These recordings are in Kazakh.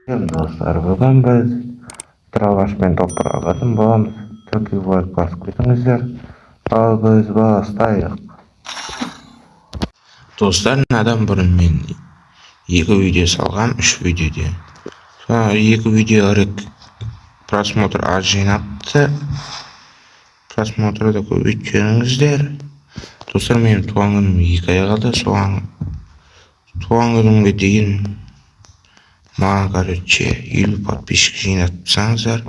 Достар, бүгін біз дробашпен топ алатын боламыз. Түркі лайк басып кетіңіздер. Ал біз бастайық. Достар, мынадан бұрын мен екі видео салғам, үш видеоде. Сол екі видео просмотр аз жинапты. Просмотрды көбейтіп жіберіңіздер. Достар, менің туған күнім 2 ай қалды. Соған туған күнімге дейін маған, короче, 50 подписчик жинатсаңыздар,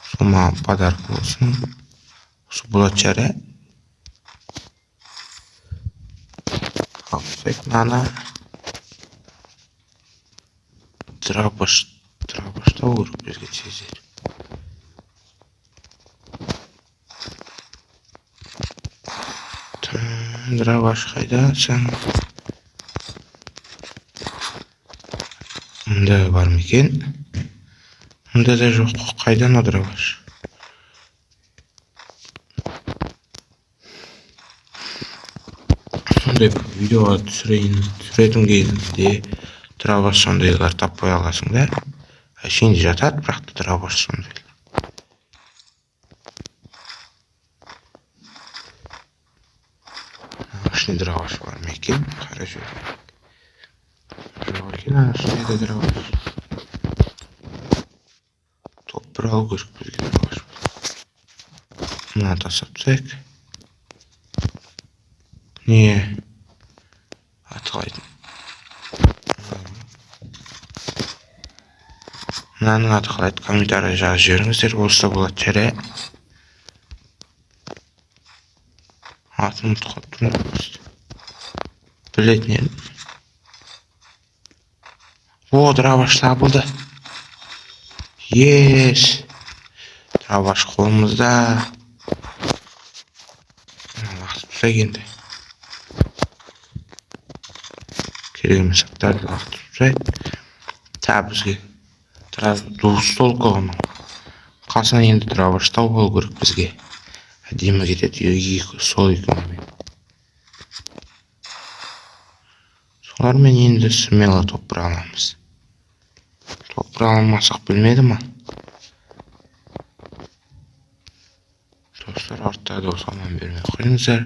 сол маған подарок болсын. Осы болатын шығар, ә? Алып тастайық мынаны. Дробаш, дробаш табу керек бізге тезірек. Дробаш қайдасың? Мында бар ма екен? Мында да жоқ. Қайда анау дробаш? Сондай бір видеоға түсірейін, түсіретін кезінде дробаш сондайлар таппай қаласың да. Әшейін жатады, бірақ та дробаш сондайлар. Ішінде дробаш бар ма екен? Қара жіберейік. Жоқ екен, ана ішінде де дробаш. Топ бір алу керек бізге дробаш. Мынаны тастап тастайық. Не? Аты қалай? Мынаның аты қалай? Комментарий жазып жіберіңіздер, болса болады шығар, ә? Атын ұмытып қалыптырмын. Білетін едім. О, дробаш табылды. Ес. Дробаш қолымызда. Лақтырып тастайық енді. Керек емес заттарды лақтырып тастайық. Та бізге двухстволка ғой мынау. Қасынан енді дробаш тауып алу керек бізге. Әдемі кетеді екі, сол екеуімен. Солармен енді смело топ бір аламыз. Топ бір алмасақ білмедім ал. Достар, артта дос аман бермей қойыңыздар.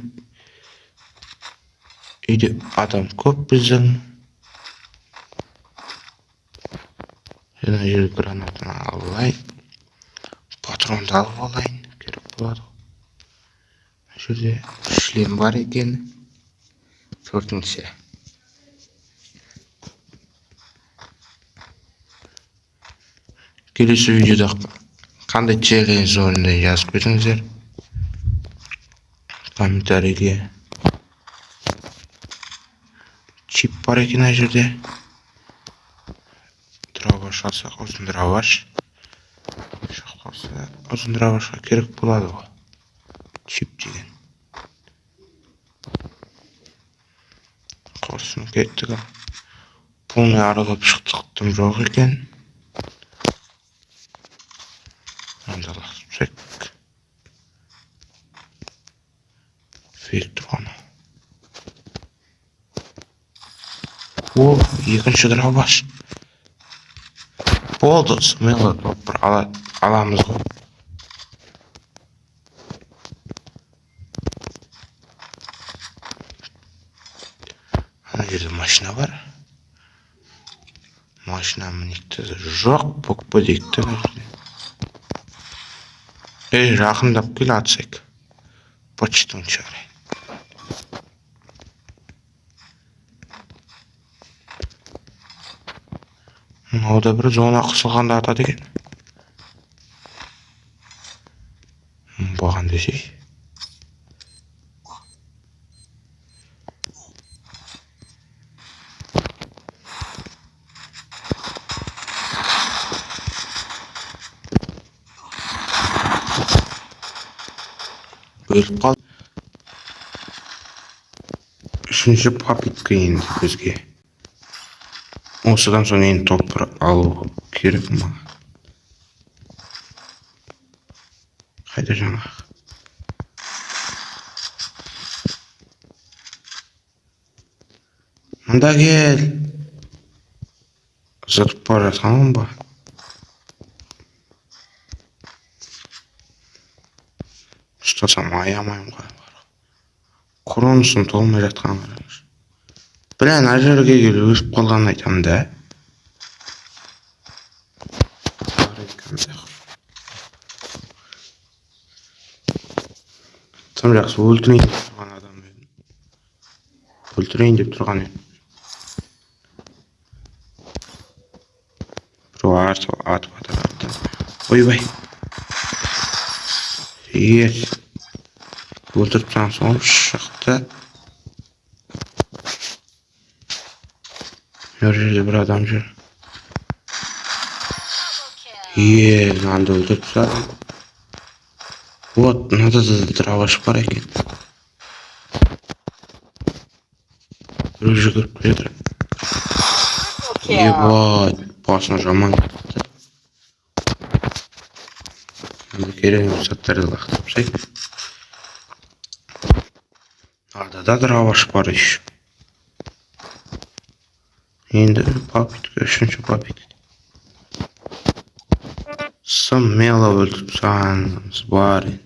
Үйде адам көп біздің. Мына жерге гранатаны алып алайын. Патронды алып алайын, керек болады. Мына жерде шлем бар екен. Төртінші. Келесі видеода қандай челлендж орындайын жазып кетіңіздер. Комментарийге. Чип бар екен ана жерде. Дробаш алсақ, ұзын дробаш. Жоқ қалса, ұзын дробашқа керек болады ғой. Чип деген. Құрсын, кеттік ал. Полный аралап шықтық, тым жоқ екен. Мында лақтырып тастайық. Фейк тұрған. О, екінші дробаш. Болды, смело топ бір аламыз ғой. Ана жерде машина бар. Машина мінейік те, жоқ, болып кетейік те ана жерде. Ей, жақындап кел, атсайық. Почтаны шығарайын. Мынау да бір зона қысылғанда атады екен. Бұған десей. Өліп қалды. Үшінші попытка енді бізге. Осыдан соң енді топ бір алу керек маған. Қайда жаңағы? Мында кел. Зытып бара жатқанмын ба? Ұстасам, аямаймын ғой. Кронысын толмай жатқанын қараңызшы. Бля, ана жерге келіп өсіп қалғанын айтамын да. Бар екен. Тым жақсы өлтірейін деп тұрған адам едім. Өлтірейін деп тұрған едім. Біреу атып атып атып. Ойбай. Ес. Өлтіріп тастаған соң шықты. Мына жерде бір адам жүр. Е, мынаны өлтіріп тастадым. Вот, мынада да дробаш бар екен. Біреу жүгіріп келе жатыр. Ебать, басына жаман кетті. Енді керек емес заттарды лақтырып тастайық. Ада да дробаш бар еще. Енді попытка, үшінші попытка. Смело өлтіріп тастағанымыз бар енді.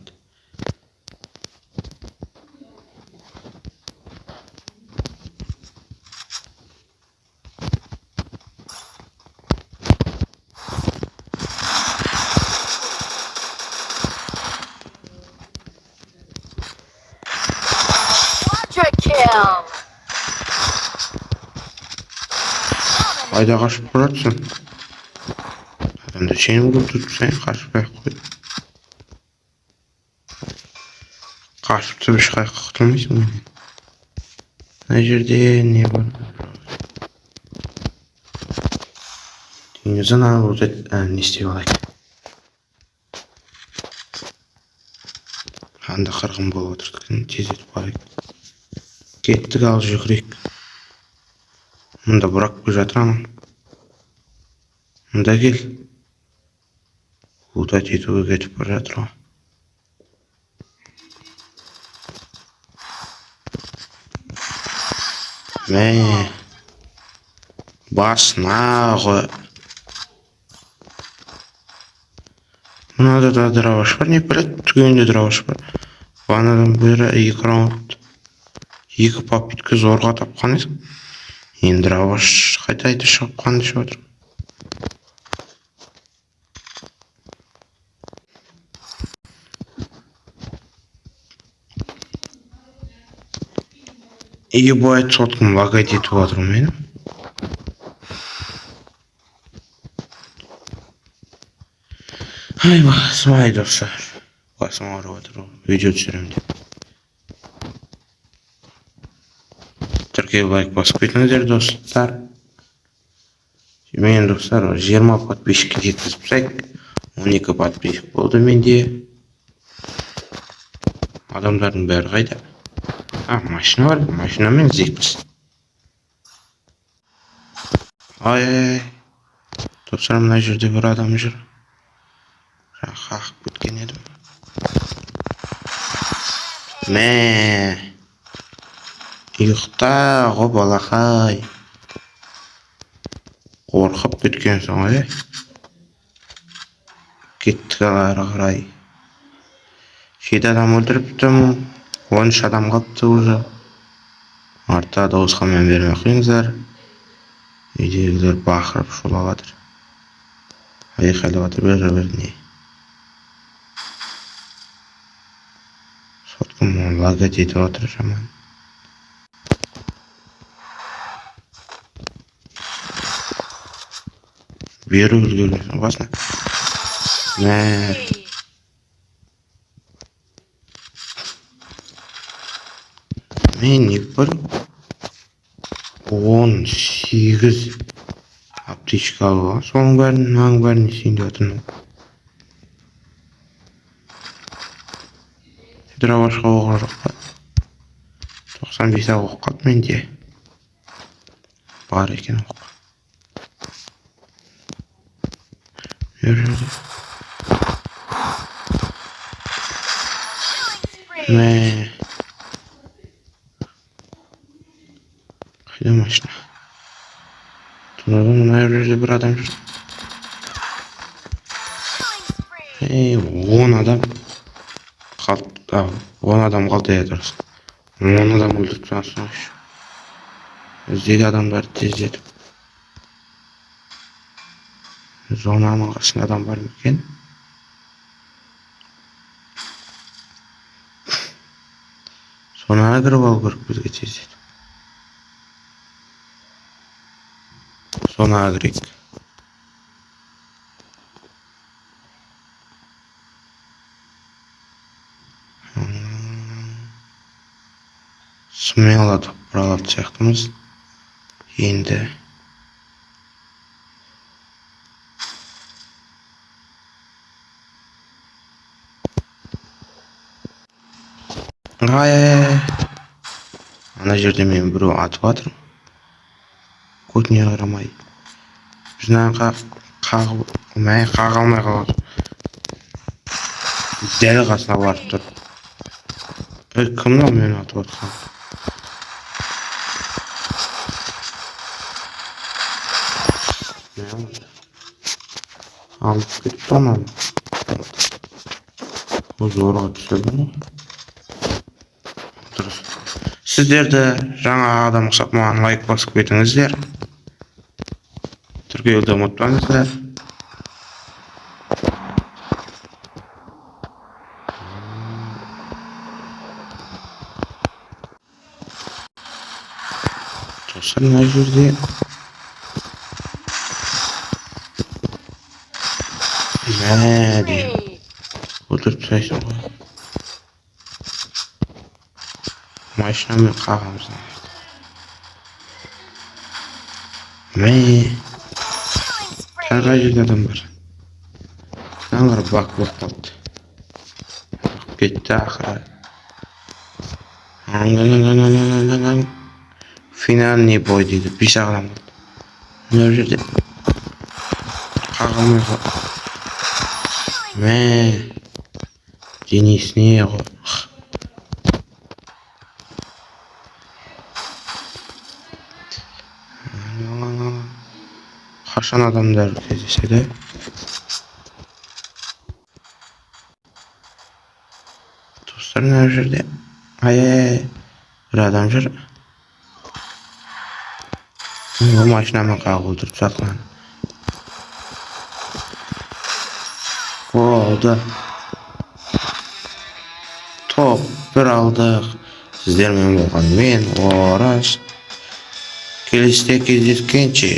Quadra kill. Қайда қашып бара жатсың? Адамды сені өлтіріп тастайын, қашпай ақ қой. Қашып тұрып ешқаяққа құтылмайсың менен. Мына жерде не бар? Теңізді ана не істеп алайық. Анда қырғын болып жатыр екен, тездетіп барайық. Кеттік, ал жүгірейік. Мында бұрап келе жатыр анау. Мында кел. Лутать етуге кетіп бара жатыр ғой. Мә. Басына ғой. Мынада да дробаш бар, не біледі, түгенде дробаш бар. Бағанадан бері екі раунд, екі попытка зорға тапқан едік. Енді дробаш қайта қайта шығып қанды ішіп жатыр. Ебать, соткам лагать етіп жатыр мені. Ай, басым, ай, достар. Басым ауырып жатыр ғой, видео түсіремін деп. Тіркеліп, лайк басып кетіңіздер, достар. Мен, достар, 20 подписчикке жеткізіп тастайық. 12 подписчик болды менде. Адамдардың бәрі қайда? А, машина бар, машинамен іздейміз. Ай, ай, ай. Достар, мына жерде бір адам жүр. Жаңа қағып кеткен едім. Мә. Ұйықта ғой, балақай. Қорқып кеткенсің ғой, е. Кеттік ары қарай. Жеті адам өлтіріптім. 13 адам қалыпты уже. Артта дауысқа мән бермей ақ қойыңыздар. Үйдегілер бақырып шулап жатыр. Айқайлап жатыр бір біріне. Соткам лагать етіп жатыр жаман. Бері үлгермейсің басына. Мә. Spree. Мен не бар? 18 аптечка алып алған. Соның бәрін, мынаның бәрін не істейін деп жатырмын. Дробашқа оғы жоқ па? 95 ақ оқ қалды менде. Бар екен оқ. Бер жерде. Killing spree. Мә. Қайда машина? Тонада мына жерде бір адам жүр. Killing spree. Ей, 10 адам қалды. 10 адам қалды, иә, дұрыс. 10 адам өлтіріп тастаған. Іздейді адамдарды тездетіп. Зонаның қасында адам бар ма екен? Зонаға кіріп алу керек бізге тездетіп. Зонаға кірейік. Смело топ алатын сияқтымыз. Енді ай, ай, ай. Ана жерде мен біреу атып жатыр. Көтіне қарамай. Біз мынаны қағып, мә, қаға алмай қалады. Дәл қасына барып тұр. Ей, кім мынау мені атып жатқан? Мә, алып кетті ананы. Ол зорға түсірді ғой. Дұрыс. Сіздер де жаңа адам ұқсап маған лайк басып кетіңіздер. Тіркелуді ұмытпаңыздар. Достар, мына жерде мә деймін. Spree. Өлтіріп тастайсың ғой. Машинамен қағамыз. Мә, Killing spree. тағы қай жерде адам бар? Мыналар баг болып қалды. Кетті ақыры. Финальный бой дейді. Бес ақ адам қалды. Мына жерде қаға алмай қалды. Мә, денесіне ғой. Қашан адамдар кездеседі? Достар, мына жерде ай, ай, ай, бір адам жүр. Ол машинамен қағып өлтіріп тастады. Болды. Топ бір алдық. Сіздермен болған мен, Ораз. Келесіде кездескенше.